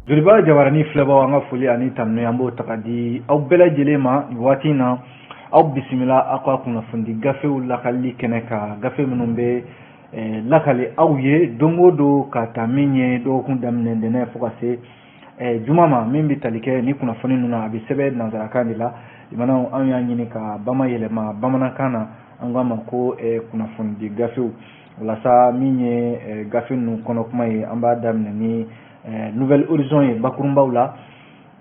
Joliba jabaranin filɛbaw, an ka foli ani tanuni, an b'o ta ka di aw bɛɛ lajɛlen ma nin waati in na. Aw bisimila aw ka kunnafonidi gafew lakalili kɛnɛ kan, gafe minnu bɛ lakali aw ye don o don, ka taa min ye dɔgɔkun daminɛ ntɛnɛn fo ka se juma ma. Min bɛ tali kɛ ni kunnafoni ninnu na, a bɛ sɛbɛn nansarakan de la. Limanaw, anw y'a ɲini ka bama yɛlɛma bamanankan na, an k'a ma ko kunnafonidi gafew. Walasa min ye gafe ninnu kɔnɔ kuma ye, an b'a daminɛ ni Nouvel Horizon ye bakurunbaw la,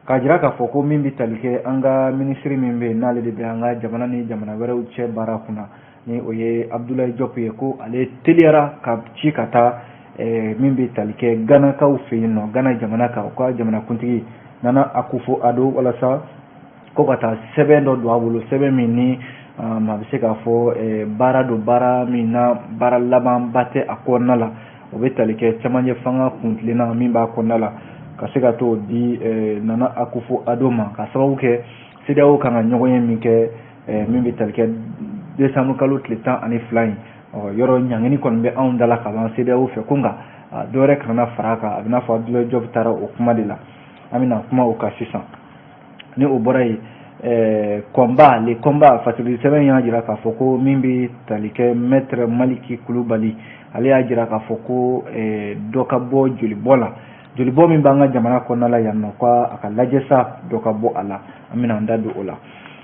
k'a jira k'a fɔ ko min bɛ tali kɛ an ka minisiri min bɛ yen, n'ale de bɛ an ka jamana ni jamana wɛrɛw cɛ baara kunna, ni o ye Abdoulaye Diop ye, ko ale teliyara ka ci ka taa min bɛ tali kɛ Ganakaw fɛ yen nɔ, Gana jamana kan, u ka jamanakuntigi Nana Akufo Addo, walasa ko ka taa sɛbɛn dɔ don a bolo, sɛbɛn min ni maa bɛ se k'a fɔ baara don, baara min na baara labanba tɛ a kɔnɔna la. O bɛ tali kɛ camancɛ fanga kuntilenna min b'a kɔnɔna la, ka se ka t'o di Nana Akufo Addo ma, ka sababu kɛ CEDEAO kan ka ɲɔgɔn ye min kɛ, min bɛ tali kɛ décembre kalo tile 12 in. Yɔrɔ ɲangini kɔni bɛ anw da la ka ban CEDEAO fɛ, ko nka dɔ wɛrɛ kana fara a kan. A bɛ n'a fɔ Abdoulaye Diop taara o kuma de la, an bɛna kuma o kan sisan. Ni o bɔra yen, combat, le combat fasiri sɛbɛn y'a jira k'a fɔ ko min bɛ tali kɛ maître Maliki Kulubali, ale y'a jira k'a fɔ ko dɔ ka bɔ jolibɔ la, jolibɔ min b'an ka jamana kɔnɔna la yan nɔ, ko a ka lajɛ sa, dɔ ka bɔ a la. An bɛna an da don o la.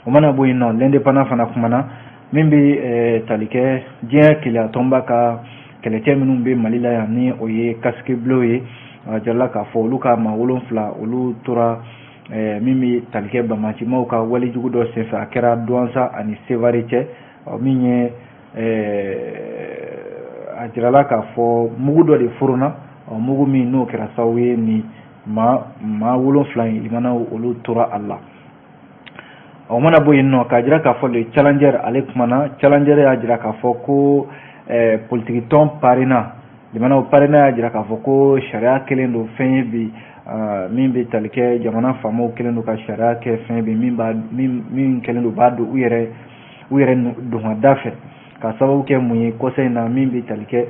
O mana bɔ yen nɔ, L'Indépendant fana kumana min bɛ tali kɛ diɲɛ kelenyatɔnba ka kɛlɛcɛ minnu bɛ Mali la yan, ni o ye casque bleu ye. A jirala k'a fɔ olu ka maa 7, olu tora min bɛ tali kɛ banbaancimaw ka walejugu dɔ senfɛ, a kɛra Douentza ani Sevare cɛ. Min ye a jirala k'a fɔ mugu dɔ de forona, mugu min n'o kɛra sababu ye ni maa 7 in limanaw, olu tora a la. O mana bɔ yen nɔ, k'a jira k'a fɔ le Challenger, ale kumana. Challenger y'a jira k'a fɔ ko politiki tɔn PARENA, limanaw, PARENA y'a jira k'a fɔ ko sariya kɛlen don fɛn ye bi, min bɛ tali kɛ jamana faamaw kɛlen don ka sariya kɛ fɛn bi, min b'a min kɛlen don b'a don u yɛrɛ dongada fɛ, ka sababu kɛ mun ye? Kɔsa in na, min bɛ tali kɛ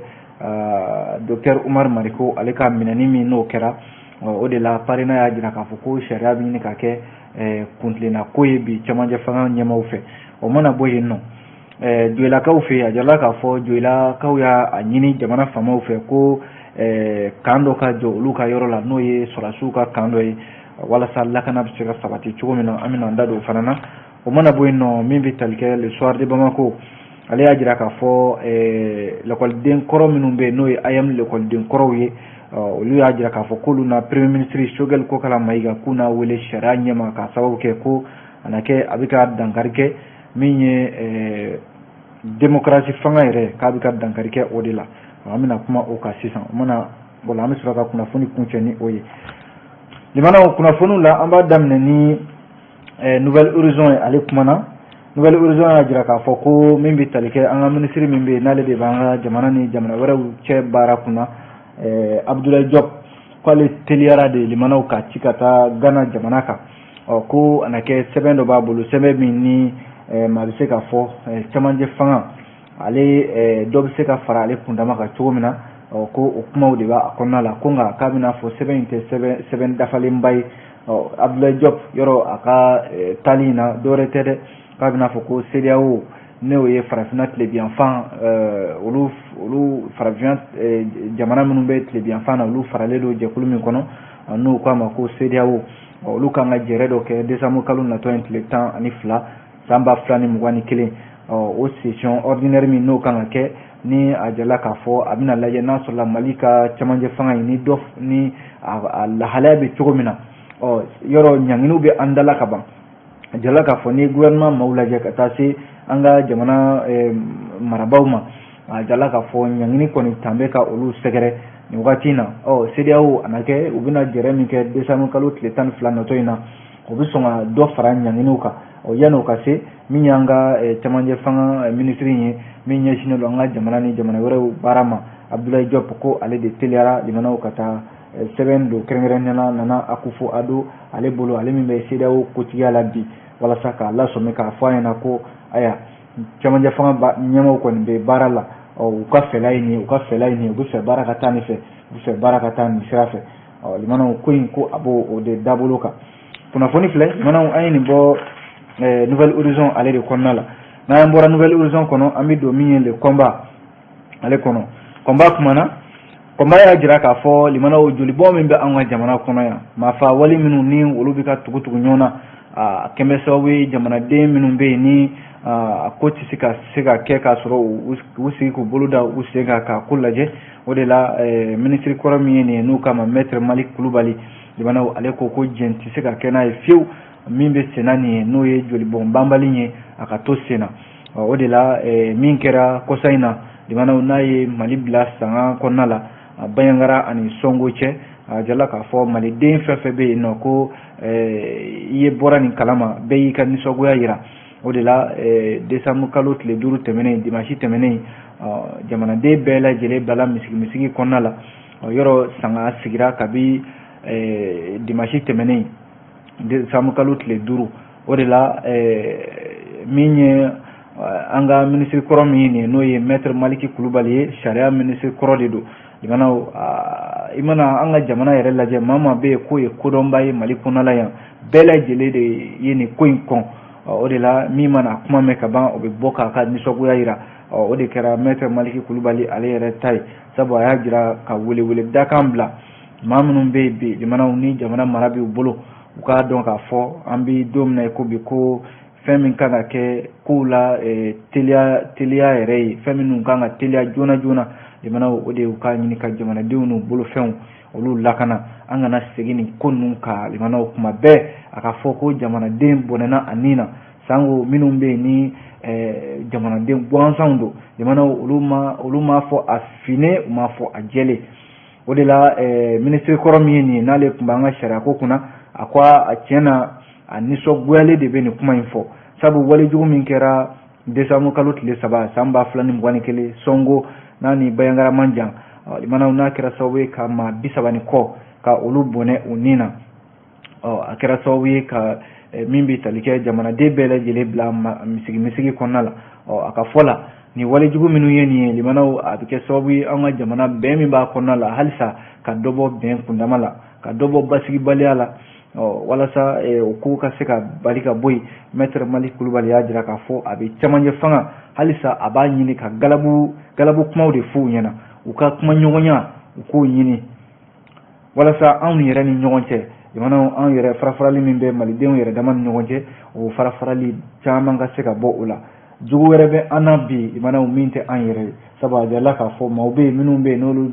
docteur Umar Mariko, ale ka minɛni min n'o kɛra, o de la PARENA y'a jira k'a fɔ ko sariya bɛ ɲini ka kɛ kuntilenna ko ye bi camancɛ fanga ɲɛmaaw fɛ. O mana bɔ yen nɔ, Joyilakaw fɛ yen, a jirala k'a fɔ Joyilakaw y'a ɲini jamana faamaw fɛ ko camp dɔ ka jɔ olu ka yɔrɔ la, n'o ye sɔrɔdasiw ka camp dɔ ye, walasa lakana bɛ se ka sabati cogo min na. An bɛna an da don o fana na. O mana bɔ yen nɔ, min bɛ tali kɛ Le Soir de Bamako, ale y'a jira k'a fɔ lakɔliden kɔrɔ minnu bɛ yen, n'o ye AEEM lakɔliden kɔrɔw ye, olu y'a jira k'a fɔ k'olu na premier ministre Choguel Kokala Mayiga k'u n'a wele sariya ɲɛma, k'a sababu kɛ ko a na kɛ a bɛ ka dankari kɛ min ye démocratie fanga yɛrɛ, k'a bɛ ka dankari kɛ o de la. An bɛna kuma o kan sisan. O mana wala, an bɛ sɔrɔ ka kunnafoni kuncɛ ni o ye. Limanaw, kunnafoniw la, an b'a daminɛ ni Nouvel Horizon ye. Ale kumana. Nouvel Horizon y'a jira k'a fɔ ko min bɛ tali kɛ an ka minisiri min bɛ yen, n'ale de b'an ka jamana ni jamana wɛrɛw cɛ baara kunna, Abdoulaye Diop, k'ale teliyara de, limanaw, ka ci ka taa Ghana jamana kan. Ɔ ko a na kɛ sɛbɛn dɔ b'a bolo, sɛbɛn min ni maa bɛ se k'a fɔ camancɛ fanga, ale dɔ bɛ se ka fara ale kundama kan cogo min na. Ɔ ko o kumaw de b'a kɔnɔna la, ko nka k'a bɛna fɔ sɛbɛn in tɛ sɛbɛn dafalenba ye. Ɔ Abdoulaye Diop yɔrɔ, a ka taali in na, dɔwɛrɛ tɛ dɛ, k'a bɛna fɔ ko CEDEAO, n'o ye farafinna tilebiyanfan, olu farafinna jamana minnu bɛ tilebiyanfan na, olu faralen don jɛkulu min kɔnɔ, n'u k'a ma ko CEDEAO, olu kan ka jɛrɛ dɔ kɛ décembre kalo natɔ in tile 12 san 2021. O session ordinaire min n'o kan ka kɛ, ni a jala k'a fɔ a bɛna lajɛ n'a sɔrɔla Mali ka camancɛ fanga in ni dɔ ni a lahalaya bɛ cogo min na. Ɔ yɔrɔ ɲanginiw bɛ an dala ka ban. A jala k'a fɔ ni gouvernement maaw lajɛ ka taa se an ka jamana marabaaw ma, a jala k'a fɔ ɲangini kɔni tan bɛ ka olu sɛgɛrɛ nin wagati in na. Ɔ CEDEAO, a na kɛ u bɛna jɛrɛ min kɛ décembre kalo tile 12 natɔ in na, o bɛ sɔn ka dɔ fara ɲanginiw kan. Ɔ yanni o ka se, min y'an ka camancɛ fanga minisiri ye, min ɲɛsinnen don an ka jamana ni jamana wɛrɛw baara ma, Abdoulaye Diop, ko ale de teliyara, limanaw, ka taa sɛbɛn don kɛrɛnkɛrɛnnenya la Nana Akufo Addo ale bolo, ale min bɛ CEDEAO kotigiya la bi, walasa k'a lasɔmi, k'a fɔ a ɲɛna ko ayiwa, camancɛ fanga ɲɛmaaw kɔni bɛ baara la. Ɔ u ka fɛla ye nin ye, u ka fɛla ye nin ye, u bɛ fɛ baara ka taa nin fɛ, u bɛ fɛ baara ka taa nin sira fɛ. Ɔ limanaw, ko in ko a b'o o de dabolo kan. Kunnafoni filɛ limanaw, an ye nin bɔ Nouvel Horizon ale de kɔnɔna la. N'an bɔra Nouvel Horizon kɔnɔ, an bɛ don min ye Le Combat ale kɔnɔ. Combat kumana, Combat y'a jira k'a fɔ limanaw, jolibɔn min bɛ anw ka jamana kɔnɔ yan, maafa wale minnu ni olu bɛ ka tugu tugu ɲɔgɔn na, a kɛn bɛ sababu ye jamanaden minnu bɛ yen ni a ko tɛ se ka kɛ k'a sɔrɔ u sigi k'u bolo da u sen kan k'a ko lajɛ. O de la minisiri kɔrɔ min ye nin ye, n'u k'a ma Maître Malick Kulubali, limanaw, ale ko ko jɛn tɛ se ka kɛ n'a ye fiyewu. Min bɛ senna nin ye, n'o ye jolibɔn banbali ye, a ka to sen na. O de la min kɛra kɔsa in na limanaw, n'a ye Mali bila sanga kɔnɔna la Bandiagara ani Sɔngo cɛ, a jala k'a fɔ maliden fɛn fɛn bɛ yen nɔ ko i ye bɔra nin kalama, bɛɛ y'i ka nisɔngoya yira. O de la décembre kalo tile 5 tɛmɛnen, dimanche tɛmɛnen, jamanaden bɛɛ lajɛlen bilala misigi misigi kɔnɔna la. Yɔrɔ sanga sigira kabi dimanche tɛmɛnen, décembre kalo tile 5. O de la min ye an ka minisiri kɔrɔ min ye nin ye, n'o ye Maître Malick Kulubali ye, sariya minisiri kɔrɔ de don. Limanaw, i mana an ka jamana yɛrɛ lajɛ, maa maa bɛ yen k'o ye kodɔnba ye Mali kɔnɔna yan, bɛɛ lajɛlen de ye nin ko in kɔn. O de la min mana kuma mɛn ka ban, o bɛ bɔ k'a ka nisɔngoya yira. O de kɛra Maître Malick Kulubali ale yɛrɛ ta ye, sabu a y'a jira ka welewele dakan bila maa minnu bɛ yen bi limanaw, ni jamana mara b'u bolo, u k'a dɔn k'a fɔ an bɛ don min na i ko bi, ko fɛn min kan ka kɛ kow la teliya teliya yɛrɛ ye, fɛn minnu kan ka teliya joona joona limanaw, o de ye u k'a ɲini ka jamanadenw n'u bolofɛnw olu lakana. An kana segin nin ko ninnu kan limanaw, kuma bɛɛ a ka fɔ ko jamanaden bɔnɛna a nin na, sango minnu bɛ yen ni jamanaden gansanw don limanaw, olu ma fɔ a finnen, u ma fɔ a jɛlen. O de la minisiri kɔrɔ min ye nin ye, n'ale tun b'an ka sariyako kunna, a ko a tiɲɛ na, a nisɔngoyalen de bɛ nin kuma in fɔ, sabu walejugu min kɛra décembre kalo tile 3 san 2021, Sɔngo n'a ni Bandiagara man jan limanaw, n'a kɛra sababu ye ka maa 30 ni kɔ ka olu bɔnɛ u nin na, a kɛra sababu ye ka min bɛ tali kɛ jamanaden bɛɛ lajɛlen bila misigi misigi kɔnɔna la. A ka fɔ la, nin walejugu minnu ye nin ye limanaw, a bɛ kɛ sababu ye an ka jamana bɛn min b'a kɔnɔna la, halisa ka dɔ bɔ bɛn kundama la, ka dɔ bɔ basigibaliya la, walasa o ko ka se ka bali ka bɔ yen. Maître Malick Kulubali y'a jira k'a fɔ a bɛ camancɛ fanga halisa a b'a ɲini ka galabu galabu kumaw de f'u ɲɛna, u ka kuma ɲɔgɔnya, u k'o ɲini walasa anw yɛrɛ ni ɲɔgɔn cɛ jamanaw, anw yɛrɛ fara-farali min bɛ malidenw yɛrɛ dama ni ɲɔgɔn cɛ, o fara-farali caman ka se ka bɔ o la. Jugu wɛrɛ bɛ an na bi limanaw, min tɛ an yɛrɛ ye, sabu a jirala k'a fɔ maaw bɛ yen minnu bɛ yen n'olu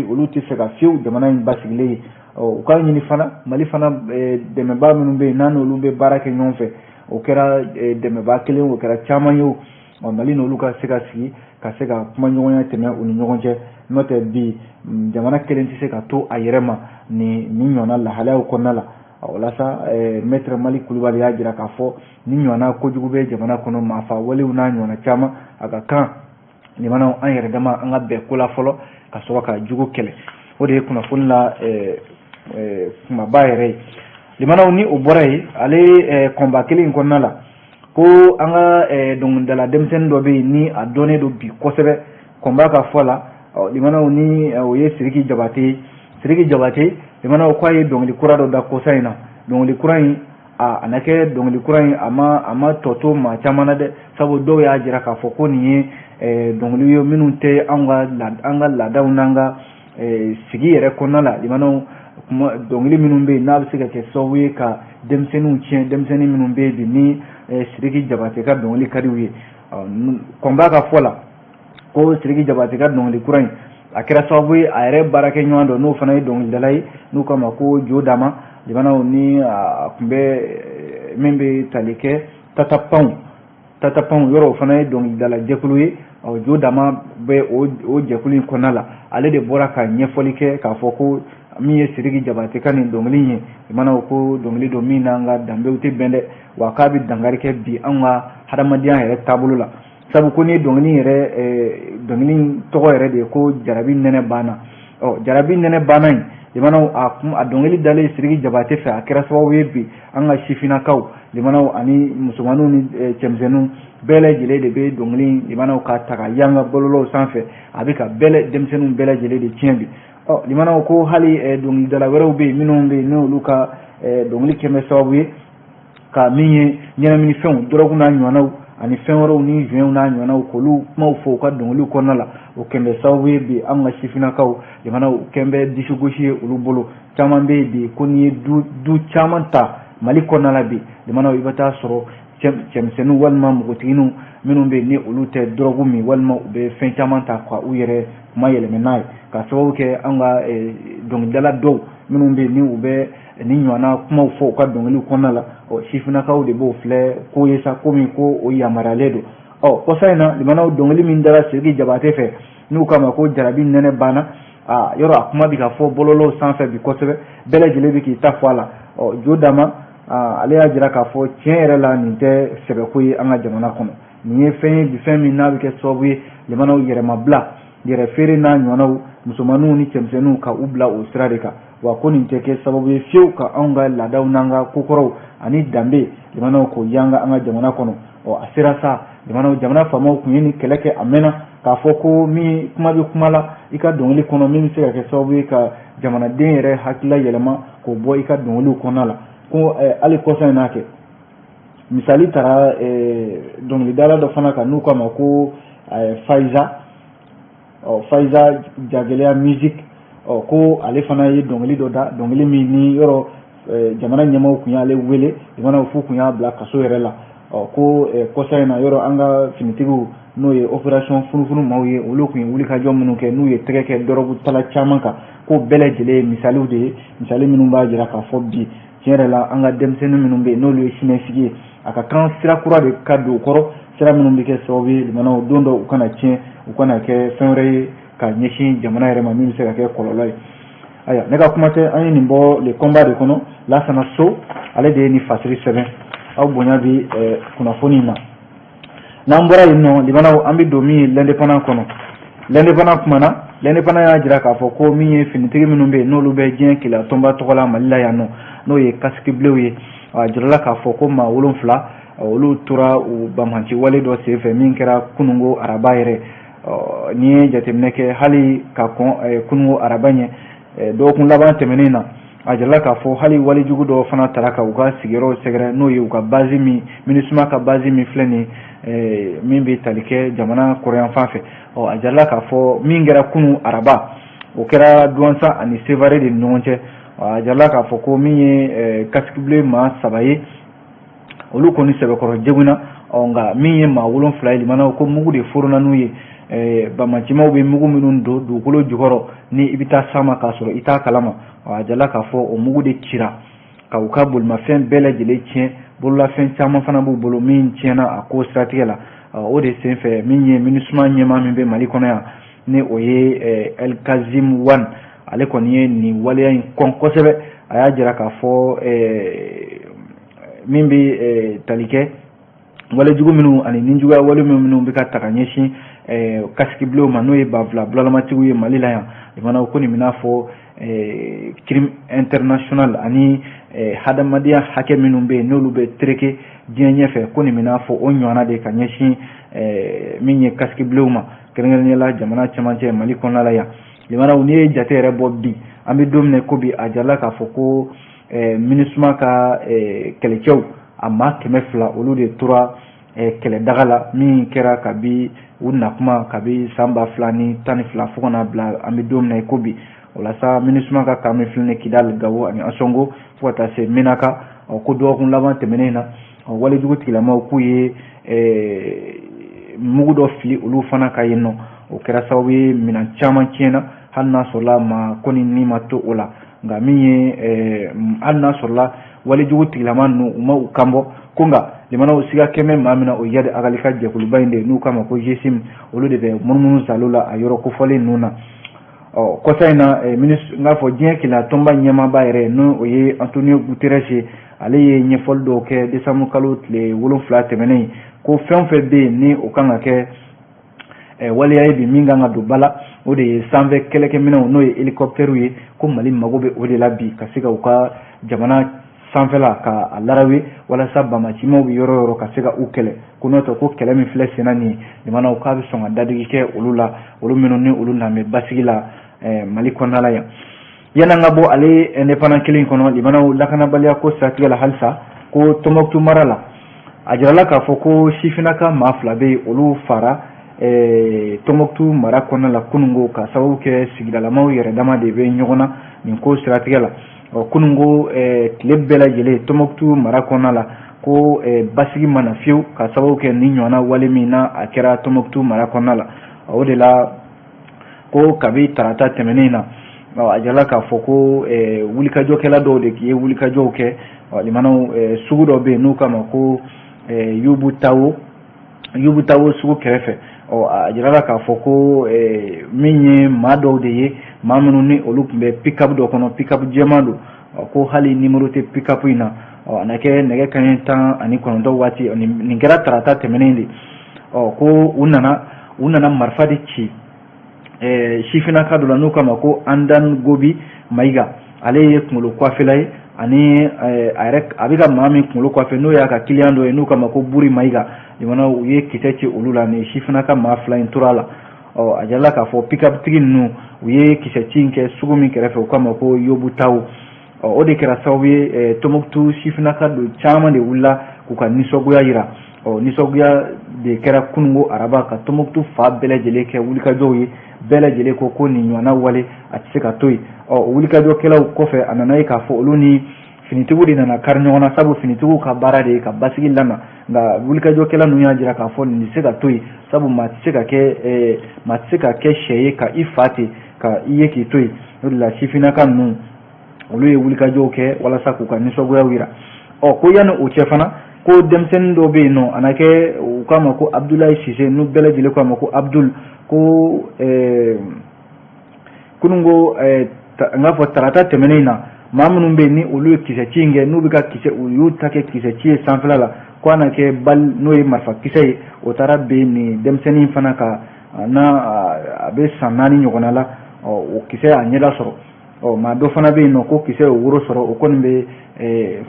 olu tɛ fɛ ka fiyewu jamana in basigilen ye. U k'a ɲini fana Mali fana dɛmɛbaa minnu bɛ yen, n'an n'olu bɛ baara kɛ ɲɔgɔn fɛ, o kɛra dɛmɛbaa kelen, o kɛra caman ye o, Mali n'olu ka se ka sigi ka se ka kuma ɲɔgɔnya tɛmɛ u ni ɲɔgɔn cɛ. N'o tɛ bi jamana kelen tɛ se ka to a yɛrɛ ma nin nin ɲɔgɔnna lahalayaw kɔnɔna la. Walasa Maître Malick Kulubali y'a jira k'a fɔ ni ɲɔgɔnna kojugu bɛ jamana kɔnɔ, maafa walew n'a ɲɔgɔnna caman, a ka kan limanaw an yɛrɛ dama an ka bɛn ko la fɔlɔ ka sɔrɔ ka jugu kɛlɛ. O de ye kunnafoni la kumaba yɛrɛ ye limanaw. Ni o bɔra yen, ale Combat kelen in kɔnɔna la, ko an ka dɔnkilidala denmisɛnnin dɔ bɛ yen ni a dɔnnen don bi kosɛbɛ, Combat ka fɔ la limanaw, ni o ye Sidiki Jabate ye. Sidiki Jabate limanaw, k'a ye dɔnkili kura dɔ da kɔsa in na. Dɔnkili kura in, a na kɛ dɔnkili kura in, a ma tɔ to maa caman na dɛ, sabu dɔw y'a jira k'a fɔ ko nin ye dɔnkili ye minnu tɛ an ka laadaw n'an ka sigi yɛrɛ kɔnɔna la limanaw, kuma dɔnkili minnu bɛ yen n'a bɛ se ka kɛ sababu ye ka denmisɛnninw tiɲɛ, denmisɛnnin minnu bɛ yen bi ni Sidiki Jabate ka dɔnkili ka di u ye. Combat ka fɔ la ko Sidiki Jabate ka dɔnkili kura in, a kɛra sababu ye a yɛrɛ baarakɛ ɲɔgɔn dɔ, n'o fana ye dɔnkilidala ye, n'u k'a ma ko Jo Dama limanaw, ni a tun bɛ min bɛ tali kɛ Tata Panw, Tata Panw yɔrɔ, o fana ye dɔnkilidala jɛkulu ye. Jo Dama bɛ o jɛkulu in kɔnɔna la. Ale de bɔra ka ɲɛfɔli kɛ k'a fɔ ko min ye Sidiki Jabate ka nin dɔnkili in ye limanaw, ko dɔnkili don min n'an ka danbew tɛ bɛn dɛ, wa k'a bɛ dankari kɛ bi an ka hadamadenya yɛrɛ taabolo la, sabu ko ni dɔnkili yɛrɛ, dɔnkili tɔgɔ yɛrɛ de ye ko jarabi nɛnɛ banna. Ɔ jarabi nɛnɛ banna in limanaw, a dɔnkili dalen Sidiki Jabate fɛ, a kɛra sababu ye bi an ka sifinnakaw limanaw ani musomaninw ni cɛmisɛnninw bɛɛ lajɛlen de bɛ dɔnkili limanaw ka ta ka yanga bɔlɔlɔw sanfɛ. A bɛ ka bɛɛ denmisɛnninw bɛɛ lajɛlen de tiɲɛ bi. Ɔ limanaw, ko hali dɔnkilidala wɛrɛw bɛ yen minnu bɛ yen n'olu ka dɔnkili kɛn bɛ sababu ye ka min ye ɲɛnaminifɛnw, dɔrɔgu n'a ɲɔgɔnnaw ani fɛn wɛrɛw ni jointw n'a ɲɔgɔnnaw, k'olu kumaw fɔ u ka dɔnkiliw kɔnɔna la, o kɛn bɛ sababu ye bi an ka sifinnakaw, limanaw, kɛn bɛ disigosi ye olu bolo. Caman bɛ yen bi ko n'i ye du caman ta Mali kɔnɔna la bi, limanaw, i bɛ taa sɔrɔ cɛmisɛnninw walima npogotigininw minnu bɛ yen ni olu tɛ dɔrɔgu min walima u bɛ fɛn caman ta ka u yɛrɛ kuma yɛlɛmɛ n'a ye, ka sababu kɛ an ka dɔnkilidala dɔw minnu bɛ yen ni u bɛ ni ɲɔgɔnna kumaw fɔ u ka dɔnkiliw kɔnɔna la. Ɔ sifinnakaw de b'o filɛ ko ye sa, komi ko o yamaruyalen don. Ɔ kɔsa in na, limanaw, dɔnkili min dara Sidiki Jabate fɛ n'u k'a ma ko jarabi nɛnɛ banna, aa yɔrɔ a kuma bɛ ka fɔ bɔlɔlɔw sanfɛ bi kosɛbɛ, bɛɛ lajɛlen bɛ k'i ta fɔ a la. Ɔ Jo Dama, ale y'a jira k'a fɔ tiɲɛ yɛrɛ la, nin tɛ sɛbɛko ye an ka jamana kɔnɔ. Nin ye fɛn ye bi, fɛn min n'a bɛ kɛ sababu ye, limanaw, yɛrɛmabila, yɛrɛ feere n'a ɲɔgɔnnaw, musomanninw ni cɛmisɛnninw ka u bila o sira de kan. Wa ko nin tɛ kɛ sababu ye fiyewu ka anw ka laadaw n'an ka kokɔrɔw ani danbe, limanaw, k'o yanga an ka jamana kɔnɔ. Ɔ a sera sa, limanaw, jamana faamaw tun ye nin kɛlɛ kɛ a mɛnna, k'a fɔ ko min kuma bɛ kuma la i ka dɔnkili kɔnɔ min bɛ se ka kɛ sababu ye ka jamanaden yɛrɛ hakilila yɛlɛma k'o bɔ i ka dɔnkiliw kɔnɔna la. Ko hali kɔsa in n'a kɛ misali taara dɔnkilidala dɔ fana kan n'u k'a ma ko Fayiza, ɔ Fayiza Jagɛlɛya Musique. Ɔ ko ale fana ye dɔnkili dɔ da, dɔnkili min ni yɔrɔ jamana ɲɛmaaw tun y'ale wele, jamanaw f'u tun y'a bila kaso yɛrɛ la. Ɔ ko kɔsa in na, yɔrɔ an ka finitigiw, n'o ye opération funufunu maaw ye, olu tun ye wulikajɔ minnu kɛ n'u ye tɛgɛ kɛ dɔrɔgu tala caman kan, k'o bɛɛ lajɛlen ye misaliw de ye, misali minnu b'a jira k'a fɔ bi tiɲɛ yɛrɛ la, an ka denmisɛnnin minnu bɛ yen n'olu ye siniɲɛsigi ye, a ka kan sira kura de ka don u kɔrɔ, sira minnu bɛ kɛ sababu ye, limanaw, don dɔ u kana tiɲɛ, u kana kɛ fɛn wɛrɛ ye ka ɲɛsin jamana yɛrɛ ma min bɛ se ka kɛ kɔlɔlɔ ye. Ayiwa, ne ka kuma tɛ, an ye nin bɔ Le Combat de kɔnɔ. Lasana So, ale de ye nin fasiri sɛbɛn. Aw bonya bi kunnafoni in na. N'an bɔra yen nɔ, limanaw, an bɛ don min ye L'Indépendant kɔnɔ. L'Indépendant kumana, L'Indépendant y'a jira k'a fɔ ko min ye finitigi minnu bɛ yen n'olu bɛ diɲɛ keleya tɔnba tɔgɔ la Mali la yan nɔ, n'o ye casque bleu ye, a jirala k'a fɔ ko maa 7, olu tora u banbanci wale dɔ senfɛ min kɛra kunungo araba yɛrɛ. N'i ye jateminɛ kɛ, hali ka kɔn kunungo araba ɲɛ, dɔgɔkun laban tɛmɛnen na, a jirala k'a fɔ hali walejugu dɔw fana tara ka u ka sigiyɔrɔw sɛgɛrɛ, n'o ye u ka base min, MINUSMA ka base min filɛ nin ye, min bɛ tali kɛ jamana kɔrɔyanfan fɛ. Ɔ a jirala k'a fɔ min kɛra kunun araba, o kɛra Duwansa ani Sevare de ni ɲɔgɔn cɛ. A jirala k'a fɔ ko min ye casque bleu maa 3 ye, olu kɔni sɛbɛkɔrɔ jegunna. Ɔ nka min ye maa 7 ye, limanaw, ko mugu de forona n'u ye. Banbaancimaw bɛ mugu minnu don dugukolo jukɔrɔ ni i bɛ taa s'a ma k'a sɔrɔ i t'a kalama, a jirala k'a fɔ o mugu de cira ka u ka bolimafɛn bɛɛ lajɛlen tiɲɛ. Bololafɛn caman fana b'u bolo min tiɲɛna a ko siratigɛ la. O de senfɛ, min ye MINUSMA ɲɛmaa min bɛ Mali kɔnɔ yan, ni o ye El Kazim Wan, ale kɔni ye nin waleya in kɔn kosɛbɛ. A y'a jira k'a fɔ min bɛ tali kɛ walejugu minnu ani nijuguya wale minnu bɛ ka ta ka ɲɛsin casque bleu ma, n'o ye banfula bulalamatigiw ye Mali la yan, limanaw, ko nin bɛna fɔ crime international ani hadamadenya hakɛ minnu bɛ yen n'olu bɛ tereke diɲɛ ɲɛfɛ, ko nin bɛna fɔ o ɲɔgɔnna de ka ɲɛsin min ye casque bleu ma, kɛrɛnkɛrɛnnenya la jamana cɛmancɛ Mali kɔnɔna la yan. Limanaw, n'i ye jate yɛrɛ bɔ bi, an bɛ don min na ko bi, a jirala k'a fɔ ko MINUSMA ka kɛlɛcɛw a maa 200, olu de tora kɛlɛdaga la min kɛra kabi u nakuma kabi san 2012 fo ka na bila an bɛ don min na i ko bi. O la sa, MINUSMA ka camp min filɛ nin Kidali, Gawo ani Ansongo fo ka taa se Menaka, ko dɔgɔkun laban tɛmɛnen na, walejugu tigilamaw k'u ye mugu dɔ fili olu fana ka yen nɔ. O kɛra sababu ye minɛn caman tiɲɛna, hali n'a sɔrɔla maa kɔni ni ma to o la. Nka min ye, hali n'a sɔrɔla walejugu tigilama ninnu u ma u kanbɔ ko, nka limanaw, siga kɛmɛ maa min na, o Iyad Ag Ghali ka jɛkuluba in de n'u k'a ma ko GSIM, olu de bɛ munumunu salo la a yɔrɔ kofɔlen ninnu na. Ɔ kɔsa in na, n k'a fɔ diɲɛ kelenya tɔnba ɲɛmaaba yɛrɛ, n'o o ye Antonio Guterres ye, ale ye ɲɛfɔli dɔw kɛ décembre kalo tile 7 tɛmɛnen, ko fɛn o fɛn bɛ yen ni o kan ka kɛ waleya ye bi min kan ka don ba la, o de ye sanfɛ kɛlɛkɛminɛnw, n'o ye hélicoptère ye, ko Mali mago bɛ o de la bi ka se ka u ka jamana sanfɛla ka a larawe walasa bamacimaw bɛ yɔrɔ o yɔrɔ ka se ka u kɛlɛ. Ko n'o tɛ, ko kɛlɛ min filɛ senna nin ye, limanaw, k'a bɛ sɔn ka dadigi kɛ olu la, olu minnu ni olu na bɛ basigi la. Mali kɔnɔna la yan. Yan'an ka bɔ ale Indépendant kelen kɔnɔ, limanaw, lakanabaliya ko siratigɛ la halisa, ko Tɔnbɔkutu mara la, a jirala k'a fɔ ko sifinnaka maa fila bɛ yen, olu fara Tɔnbɔkutu mara kɔnɔna la kununko, ka sababu kɛ sigidalamaw yɛrɛ dama de bɛ ɲɔgɔn na nin ko siratigɛ la. Ɔ kununko tile bɛɛ lajɛlen Tɔnbɔkutu mara kɔnɔna la, ko basigi ma na fiyewu, ka sababu kɛ nin ɲɔgɔnna wale min na a kɛra Tɔnbɔkutu mara kɔnɔna la. O de la ko kabi tarata tɛmɛnen na, a jirala k'a fɔ ko wulikajɔkɛla dɔw de ye wulikajɔw kɛ. Limanaw, sugu dɔ bɛ yen n'u k'a ma ko Yubu Tawo, Yubu Tawo sugu kɛrɛfɛ. Ɔ a jirala k'a fɔ ko min ye maa dɔw de ye, maa minnu ni olu tun bɛ pick-up dɔ kɔnɔ, pick-up jɛman don, ko hali nimoro tɛ pick-up in na. Ɔ a na kɛ nɛgɛ kanɲɛ 19 waati, nin kɛra tarata tɛmɛnen de. Ɔ ko u nana marifa de ci sifinnaka dɔ la n'u k'a ma ko Andan Gobi Mayiga. Ale ye kunkolo coiffela ye, ani a yɛrɛ a bɛ ka maa min kunkolo coiffer, n'o y'a ka client dɔ ye n'u k'a ma ko Buri Mayiga. Limanaw, u ye kisɛ ci olu la, ni sifinnaka maa fila in tora a la. Ɔ a jirala k'a fɔ pick-up tigi ninnu, u ye kisɛ ci in kɛ sugu min kɛrɛfɛ, u k'a ma ko Yobu Tawo. Ɔ o de kɛra sababu ye, Tɔnbɔkutu sifinnaka don caman de wulila k'u ka nisɔngoya yira. Ɔ nisɔngoya de kɛra kununko araba, ka Tɔnbɔkutu fa bɛɛ lajɛlen kɛ wulikajɔw ye. Bɛɛ lajɛlen ko ko nin ɲɔgɔnna wale a tɛ se ka to yen. Ɔ wulikajɔkɛlaw kɔfɛ, a nana ye k'a fɔ olu ni finitigiw de nana kari ɲɔgɔn na, sabu finitigiw ka baara de ye ka basigi lana. Nka wulikajɔkɛla ninnu y'a jira k'a fɔ nin tɛ se ka to yen, sabu maa tɛ se ka kɛ sɛ ye ka i fa ten ka i ye k'i to yen. O de la sifinnaka ninnu, olu ye wulikajɔw kɛ walasa k'u ka nisɔngoyaw yira. Ɔ ko yanni o cɛ fana, ko denmisɛnnin dɔ bɛ yen nɔ, a na kɛ u k'a ma ko Abudulayi Sise, n'u bɛɛ lajɛlen k'a ma ko Abudul, ko kununko, n k'a fɔ tarata tɛmɛnen in na, maa minnu bɛ yen ni olu ye kisɛ ci in kɛ, n'u bɛ ka kisɛ, u y'u ta kɛ kisɛ ci ye sanfɛla la, ko a na kɛ balle, n'o ye marifa kisɛ ye, o taara ben nin denmisɛnnin fana ka n'a a bɛ san 4 ɲɔgɔnna la. Ɔ o kisɛ a ɲɛda sɔrɔ. Ɔ maa dɔ fana bɛ yen nɔ, ko kisɛ ye woro sɔrɔ, o kɔni bɛ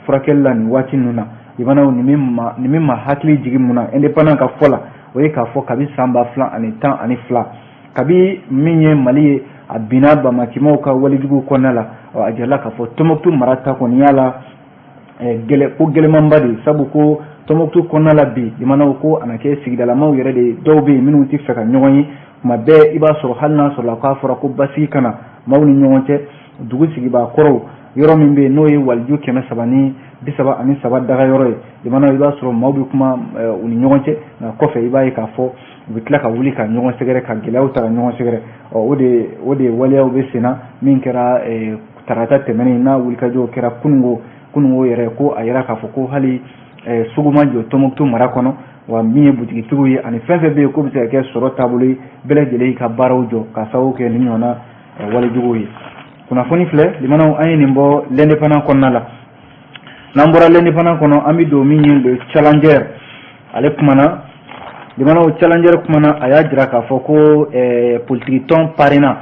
furakɛli la nin waati ninnu na. Limanaw, nin bɛ maa hakili jigin mun na Indépendant ka fɔ la, o ye k'a fɔ kabi san 2012, kabi min ye Mali ye a binna bamacimaw ka walejuguw kɔnɔna la, a jirala k'a fɔ Tɔnbɔkutu mara ta kɔni y'a la gɛlɛ ko gɛlɛmanba de ye, sabu ko Tɔnbɔkutu kɔnɔna la bi, limanaw, ko a na kɛ sigidalamaw yɛrɛ de dɔw bɛ yen minnu tɛ fɛ ka ɲɔgɔn ye. Tuma bɛɛ i b'a sɔrɔ, hali n'a sɔrɔla k'a fɔra ko basigi ka na maaw ni ɲɔgɔn cɛ, dugu sigibaa kɔrɔw, yɔrɔ min bɛ yen n'o ye waliju 333 daga yɔrɔ ye, limanaw, i b'a sɔrɔ maaw bɛ kuma u ni ɲɔgɔn cɛ, nka kɔfɛ i b'a ye k'a fɔ u bɛ tila ka wuli ka ɲɔgɔn sɛgɛrɛ, ka gɛlɛyaw ta ka ɲɔgɔn sɛgɛrɛ. Ɔ o de waleyaw bɛ sen na. Min kɛra tarata tɛmɛnen n'a wulikajɔw kɛra kununko, kununko yɛrɛ, ko a yira k'a fɔ ko hali sugu ma jɔ Tɔnbɔkutu mara kɔnɔ. Wa min ye butigitigiw ye ani fɛn fɛn bɛ yen k'o bɛ se ka kɛ sɔrɔ taabolo ye, bɛɛ lajɛlen y'i ka baaraw jɔ ka sababu kɛ nin ɲɔgɔnna walejuguw ye. Kunnafoni filɛ, limanaw, an ye nin bɔ L'Indépendant kɔnɔna la. N'an bɔra L'Indépendant kɔnɔ, an bɛ don min ye Le Challenger, ale kumana. Limanaw, Challenger kumana, a y'a jira k'a fɔ ko politiki tɔn PARENA,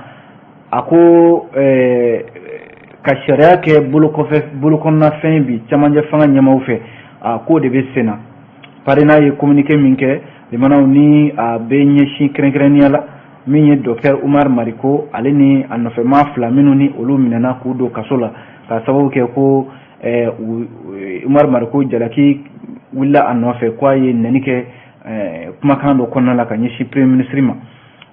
a ko ka sariya kɛ bolokɔfɛ bolokɔnɔnafɛn bi camancɛ fanga ɲɛmaw fɛ, a k'o de bɛ sen na. PARENA ye communiqué min kɛ, limanaw, ni a bɛ ɲɛsin kɛrɛnkɛrɛnnenya la min ye docteur Umar Mariko, ale ni a nɔfɛmaa fila minnu ni olu minɛna k'u don kaso la, ka sababu kɛ ko Umar Mariko jalaki wulila a nɔfɛ ko a ye nɛni kɛ kumakan dɔ kɔnɔna la ka ɲɛsin premier ministre ma.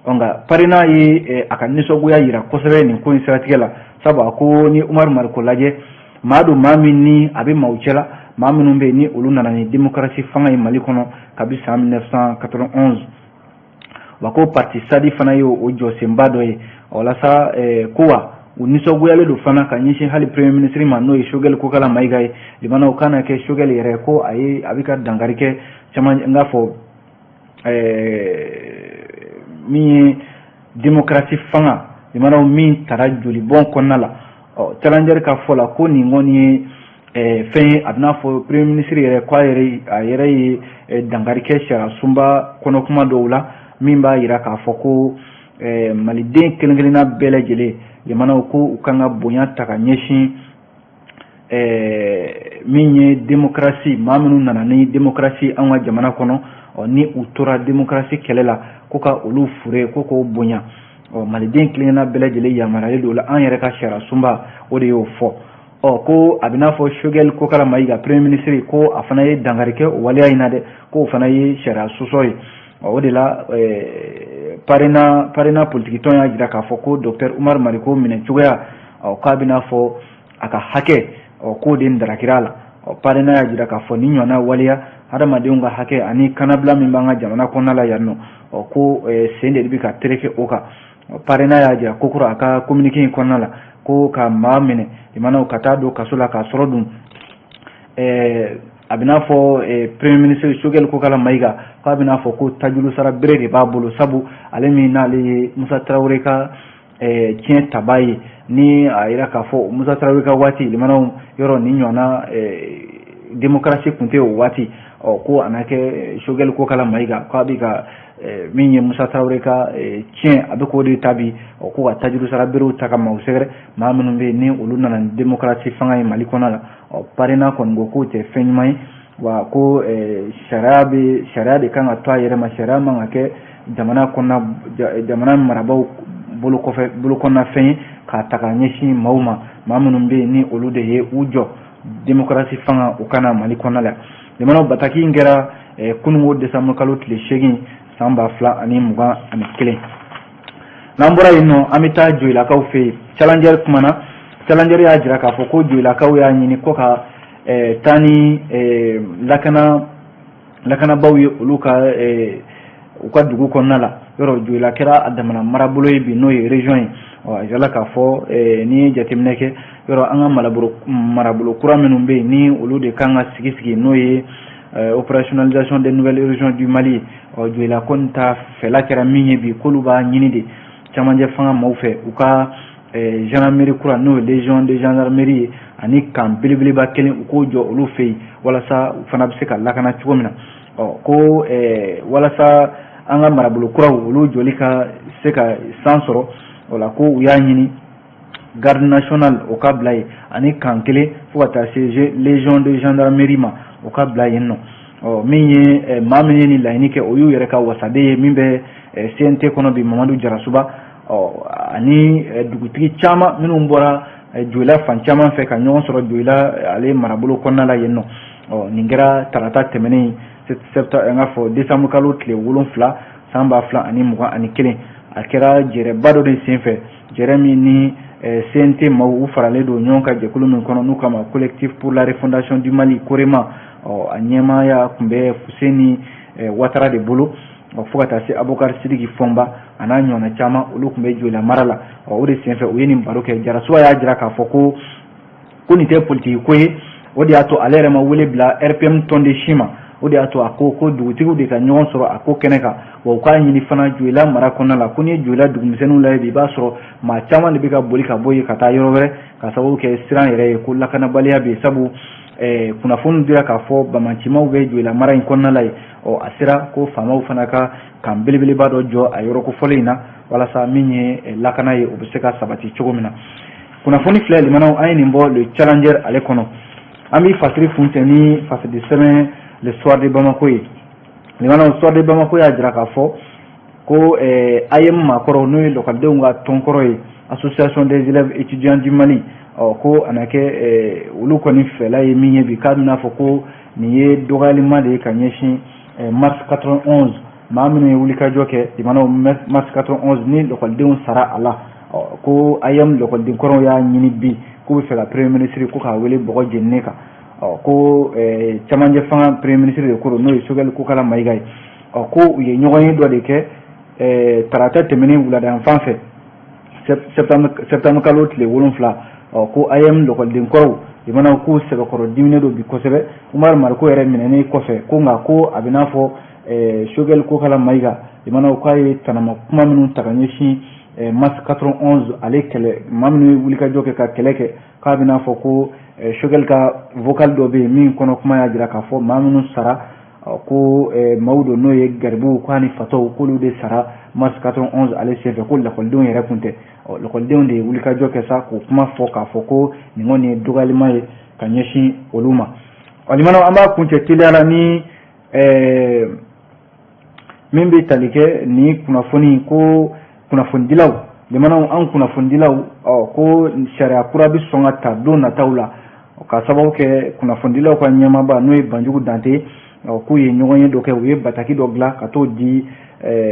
Ɔ nka PARENA ye a ka nisɔngoya yira kosɛbɛ nin ko in siratigɛ la, sabu a ko ni Umar Mariko lajɛ, maa don, maa min ni a bɛ maaw cɛla, maa minnu bɛ yen ni olu nana ni démocratie fanga ye Mali kɔnɔ kabi san 1991. Wa ko parti SADI fana ye o jɔsenba dɔ ye. Walasa ko wa u nisɔngoyalen don fana ka ɲɛsin hali premier ministre ma, n'o ye Choguel Kokala Mayiga ye. Limanaw, kana kɛ Choguel yɛrɛ ko a ye a bɛ ka dankari kɛ caman, n k'a fɔ min ye démocratie fanga, limanaw, min tara jolibɔn kɔnɔna la. Ɔ Challenger ka fɔ la, ko nin kɔni ye fɛn ye a bɛna fɔ premier ministre yɛrɛ ko a yɛrɛ ye dankari kɛ sariya sunba kɔnɔ kuma dɔw la, min b'a yira k'a fɔ ko maliden kelen kelenna bɛɛ lajɛlen, limanaw, ko u kan ka bonya ta ka ɲɛsin min ye démocratie, maa minnu nana ni démocratie an ka jamana kɔnɔ, ni u tora démocratie kɛlɛ la, ko ka olu fure, ko k'o bonya. Ɔ, maliden kelenna bɛɛ lajɛlen yamaruyalen don la, an yɛrɛ ka sariya sunba o de y'o fɔ. Ɔ, ko a bɛ n'a fɔ Choguel Kokalla Maïga, premier ministre, ko a fana ye dankari kɛ o waleya in na dɛ, k'o fana ye sariya sɔsɔ ye. Ɔ, o de la PARENA politikitɔn y'a jira k'a fɔ ko docteur Oumar Mariko minɛ cogoya, ɔ, k'a bɛ n'a fɔ a ka hakɛ, ɔ, k'o de darakira a la. Ɔ, PARENA y'a jira k'a fɔ ni ɲɔgɔnna waleya, hadamadenw ka hakɛ ani kanabila min b'an ka jamana kɔnɔna la yan nɔ, ɔ, ko sen de bɛ ka tereke o kan. PARENA y'a jira kokura a ka communiqué in kɔnɔna la ko ka maa minɛ limanaw ka taa don kaso la k'a sɔrɔ dun a bɛ n'a fɔ premier ministre Choguel Kokalla Maïga, k'a bɛ n'a fɔ ko tajulu sara bere de b'a bolo, sabu ale min n'ale ye Musa Tarawele ka tiɲɛ taba ye, ni a yira k'a fɔ Musa Tarawele ka waati limanaw yɔrɔ ni ɲɔgɔnna démocratie tun tɛ o waati. Ɔ, ko a na kɛ Choguel Kokalla Maïga k'a bɛ ka min ye Musa Tarawele ka tiɲɛ, a bɛ k'o de ta bi. Ɔ, ko ka tajuru sara berew ta ka maaw sɛgɛrɛ, maa minnu bɛ yen ni olu nana ni démocratie fanga ye Mali kɔnɔ la. Ɔ, PARENA kɔni ko k'o tɛ fɛn ɲuman ye wa, ko sariya bɛ, sariya de kan ka to a yɛrɛ ma, sariya man ka kɛ jamana kɔnɔna, jamana marabaaw bolo kɔfɛ bolo kɔnɔna fɛn ye k'a ta ka ɲɛsin maaw ma, maa minnu bɛ yen ni olu de ye u jɔ démocratie fanga o kana Mali kɔnɔna la. Jamanaw bataki in kɛra kununko décembre kalo tile 8 san 2021. N'an bɔra yen nɔ, an bɛ taa Joyilakaw fɛ yen. Challenger kumana, Challenger y'a jira k'a fɔ ko Joyilakaw y'a ɲini ko ka taa ni lakana lakanabaaw ye olu ka u ka dugu kɔnɔna la. Yɔrɔ Joyila kɛra a damana marabolo ye bi, n'o ye région ye. Ɔ, a jirala k'a fɔ n'i ye jateminɛ kɛ, yɔrɔ an ka marabolo kura minnu bɛ yen ni olu de kan ka sigi sigi, n'o ye opérationnalisation des nouvelles régions du Mali, ɔ, Joyila kɔni ta fɛla kɛra min ye bi, k'olu b'a ɲini de camancɛ fanga maaw fɛ u ka gendarmerie kura, n'o ye légion de gendarmerie ye, ani camp belebeleba kelen, u k'o jɔ olu fɛ yen walasa u fana bɛ se ka lakana cogo min na. Ɔ, ko walasa an ka marabolo kuraw olu jɔli ka se ka san sɔrɔ o la, ko u y'a ɲini garde nationale o ka bila yen, ani camp kelen fo ka taa se légion de gendarmerie ma, o ka bila yen nɔ. Ɔ, min ye maa min ye nin laɲini kɛ, o y'u yɛrɛ ka wasaden ye min bɛ CNT kɔnɔ bi, Mamadu Jarasuba. Ɔ, ani dugutigi caman minnu bɔra Joyila fan caman fɛ ka ɲɔgɔn sɔrɔ Joyila ale marabolo kɔnɔna la yen nɔ. Ɔ, nin kɛra tarata tɛmɛnen, an k'a fɔ décembre kalo tile 7 san 2021. A kɛra jɛrɛba dɔ de senfɛ, jɛrɛ min ni CNT maaw u faralen don ɲɔgɔn kan jɛkulu min kɔnɔ n'u kama Collectif pour la refondation du Mali, COREMA. Ɔ, a ɲɛmaaya tun bɛ Fuseni Watara de bolo, ɔ, fo ka taa se Abubakar Sidiki Fɔnba a n'a ɲɔgɔnna caman, olu tun bɛ Joyila mara la. Ɔ, o de senfɛ u ye nin baro kɛ. Jarasuba y'a jira k'a fɔ ko nin tɛ politiki ko ye, o de y'a to ale yɛrɛ ma wele bila RPM tɔnden si ma. O de y'a to a ko ko dugutigiw de ka ɲɔgɔn sɔrɔ a ko kɛnɛ kan, wa u k'a ɲini fana Joyila mara kɔnɔna la, ko n'i ye Joyila dugumisɛnninw lajɛ bi, i b'a sɔrɔ maa caman de bɛ ka boli ka bɔ yen ka taa yɔrɔ wɛrɛ ka sababu kɛ siran yɛrɛ ye ko lakanabaliya bɛ yen, sabu kunnafoni dira k'a fɔ bamacimaw bɛ Joyila mara in kɔnɔna la yen. Ɔ, a sera ko faamaw fana ka camp belebeleba dɔ jɔ a yɔrɔ kofɔlen in na walasa min ye lakana ye, o bɛ se ka sabati cogo min na. Kunnafoni filɛ limanaw, an ye nin bɔ Le Challenger ale kɔnɔ. An bɛ fasiri kuncɛ ni fasiri sɛbɛn Le Soir de Bamako ye. Limanaw, Soir de Bamako y'a jira k'a fɔ ko AEEM maakɔrɔ, n'o ye lakɔlidenw ka tɔnkɔrɔ ye, Association des élèves étudiants du Mali, ɔ, ko a na kɛ olu kɔni fɛla ye min ye bi, k'a bɛna fɔ ko nin ye dɔgɔyalima de ye ka ɲɛsin mars 91 maa minnu ye wulikajɔ kɛ limanaw, mars 91 ni lakɔlidenw sara a la. Ɔ, ko AEEM lakɔliden kɔrɔw y'a ɲini bi k'u bɛ fɛ ka premier ministre ko k'a wele bɔgɔ jeninen kan. Ɔ, ko camancɛ fanga premier ministre de ko don, n'o ye Choguel Kokalla Maïga ye. Ɔ, ko u ye ɲɔgɔn ye dɔ de kɛ tarata tɛmɛnen wulada yan fan fɛ, septembre kalo tile 7. Ɔ, ko AEEM lakɔliden kɔrɔw limanaw k'u sɛbɛkɔrɔ diminen don bi kosɛbɛ Umaru Mariko yɛrɛ minɛnen kɔfɛ, ko nka ko a bɛ n'a fɔ Choguel Kokalla Maïga limanaw k'a ye tanama kuma minnu ta ka ɲɛsin mars 91 ale kɛlɛ maa minnu ye wulikajɔ kɛ ka kɛlɛ kɛ, k'a bɛ n'a fɔ ko Choguel ka vocal dɔ bɛ yen min kɔnɔ kuma y'a jira k'a fɔ maa minnu sara, ko maaw don n'o ye garibuw k'a ni fatɔw, k'olu de sara mars 91 ale senfɛ, ko lakɔlidenw yɛrɛ kun tɛ. Ɔ, lakɔlidenw de ye wulikajɔ kɛ sa k'o kuma fɔ k'a fɔ ko nin kɔni ye dɔgɔyalima ye ka ɲɛsin olu ma. Ɔ, limanaw, an b'a kuncɛ teliya la ni min bɛ tali kɛ ni kunnafoni ko Kunnafonidilaw, limanaw, an kunnafonidilaw, ɔ ko sariya kura bɛ sɔn ka ta don nataw la, ka sababu kɛ kunnafonidilaw ka ɲɛmaaba, n'o ye Banjugu Dante, k'u ye ɲɔgɔn ye dɔ kɛ, u ye bataki dɔ dilan ka t'o di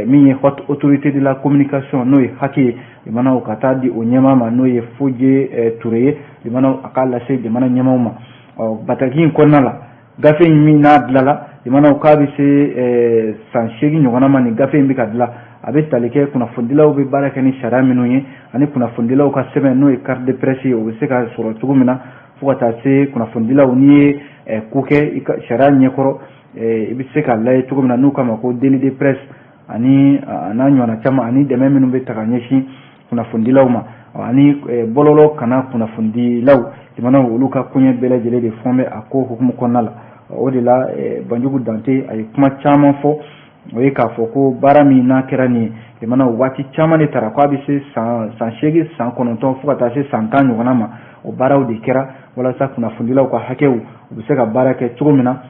min ye Haute Autorité de la Communication, n'o ye HAC ye, limanaw, ka taa di o ɲɛmaa ma, n'o ye Fodje Ture ye, limanaw, a k'a lase jamana ɲɛmaaw ma. Ɔ bataki in kɔnɔna la, gafe in min n'a dilanla, limanaw, k'a bɛ se san 8 ɲɔgɔnna ma, nin gafe in bɛ ka dilan, a bɛ tali kɛ kunnafonidilaw bɛ baara kɛ ni sariya minnu ye, ani kunnafonidilaw ka sɛbɛn, n'o ye carte de presse ye, o bɛ se ka sɔrɔ cogo min na, fo ka taa se kunnafonidilaw, n'i ye ko kɛ i ka sariya ɲɛkɔrɔ, i bɛ se k'a lajɛ cogo min na, n'u k'a ma ko délit de presse, ani a n'a ɲɔgɔnna caman, ani dɛmɛ minnu bɛ ta ka ɲɛsin kunnafonidilaw ma, ani bɔlɔlɔ kana kunnafonidilaw, limanaw, olu ka koɲɛ bɛɛ lajɛlen de fɔn bɛ a ko hukumu kɔnɔna la. O de la Banjugu Dante a ye kuma caman fɔ, o ye k'a fɔ ko baara min n'a kɛra nin ye, limanaw, waati caman de tara, k'a bɛ se san 8, san 9, fo ka taa se san 10 ɲɔgɔnna ma. O baaraw de kɛra walasa kunnafonidilaw ka hakɛw, u bɛ se ka baara kɛ cogo min na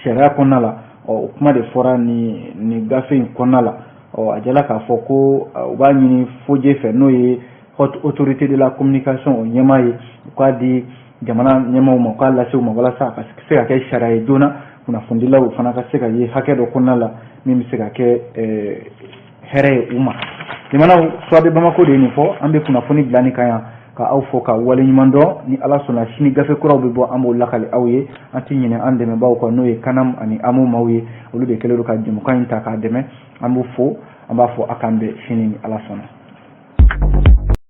sariya kɔnɔna la. Ɔ o kuma de fɔra nin gafe in kɔnɔna la. Ɔ a jala k'a fɔ ko u b'a ɲini Fodje fɛ, n'o ye Haute Autorité de la Communication, o ɲɛmaa ye, u k'a di jamana ɲɛmaaw ma, u k'a lase u ma, walasa a ka se ka kɛ sariya ye joona, kunnafonidilaw fana ka se ka ye hakɛ dɔ kɔnɔna la min bɛ se ka kɛ hɛrɛ ye u ma. Limanaw, Soir de Bamako de ye nin fɔ. An bɛ kunnafoni bila nin kan yan, ka aw fɔ ka waleɲuman dɔn. Ni Ala sɔnna, sini gafe kuraw bɛ bɔ, an b'o lakale aw ye. An ti ɲinɛ an dɛmɛbaaw kɔ, n'o ye Kanam ani Amo maaw ye, olu de kɛlen don ka jɛmukan in ta k'a dɛmɛ. An b'u fo, an b'a fɔ a k'an bɛn sini ni Ala sɔnna.